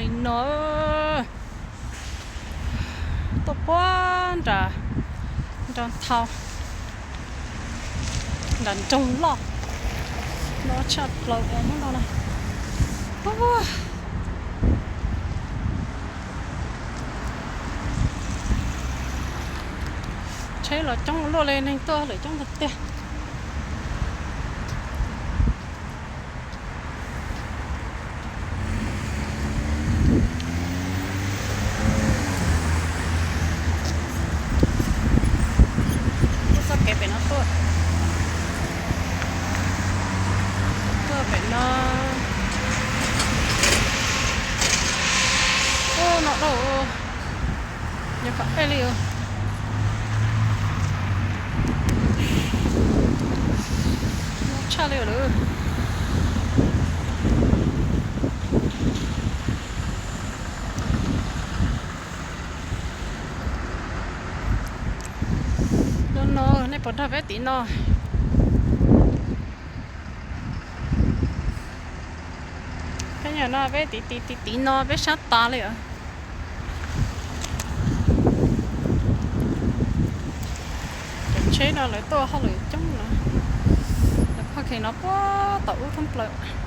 Li no tuaj puag nram, nram thau, nram nroog loj, no tshaj plaws hnub no na. Tsheb los coob luaj li, neeg tuaj lawm coob tiag tiag. Tuaj txoj kev pem no tuaj, tuaj pem no. Ub, no daj, yog kom ej li. Tshaj li lawm. No no nej puas nrog peb tiv no? Peb yog no peb tiv tiv tiv tiv no peb sab tas li os. Cov tsheb no lawv tuaj hauj lwm coob na. Lawv parking no puag tom ub thoob plaws.